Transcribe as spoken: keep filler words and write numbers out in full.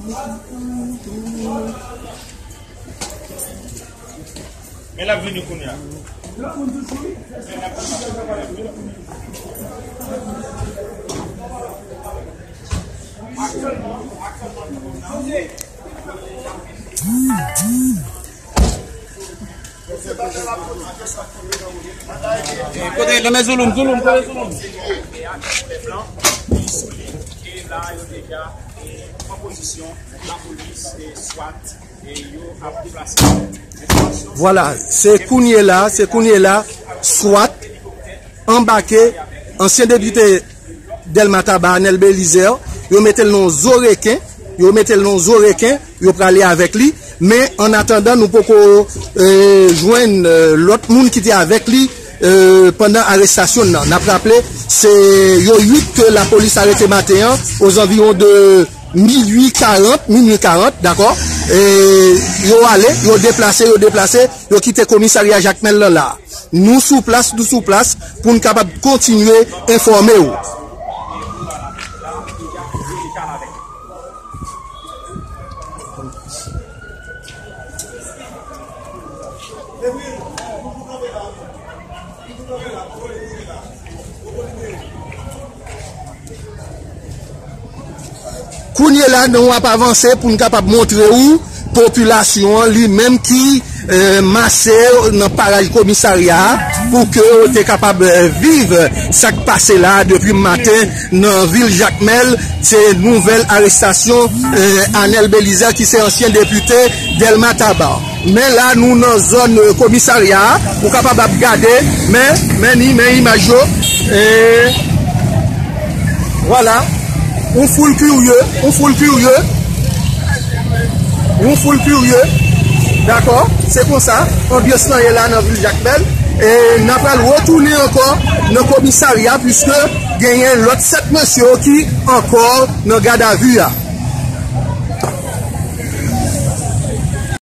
Men l ap vini kounye a. Kote nan men Zouloum, Zouloum, kote Zouloum? Lè blan, li sou li. E la, yo deja, e, pran pozisyon, lapolis, e, swat, e, yo ap deplase. Vwala, se kounye la, se kounye la, swat anbake ansyen depite Dèlma Taba, Anèl Belizaire, yo mete l nan zo reken, yo mete l nan zo reken, yo prale avèk li. Men, an atandan, nou poko, e, jwenn, e, lòt moun ki te avèk li, e, pandan arestasyon nan. N ap raple, se yo uit ke lapolis arete maten an, ozanviwon de minui karant, minui karant, dakò? E, yo ale, yo deplase, yo deplase, yo kite komisarya Jakmèl lan la. Nou sou plas, nou sou plas pou n kapab kontinye enfòme w. Kounye la, nou ap avanse pou n kapab montre w popilasyon an li menm ki, e, mase nan paraj komisarya a pou ke yo te kapab, e, viv sa k pase la depi maten nan vil Jakmèl. Se nouvèl arestasyon, e, Anèl Belizaire ki se ansyen depite Dèlma Taba. Men la, nou nan zòn, e, komisarya a. Ou kapab ap gade, men, men ni, men imaj yo. E, vwala. Yon foul kirye, yon foul kirye. Yon foul kirye. Dakò? Se konsa anbyans lan ye la nan vil Jakmèl. E n ap pral retounen ankò nan komisarya, piske genyen lòt sèt mesye yo ki ankò nan gadavi a.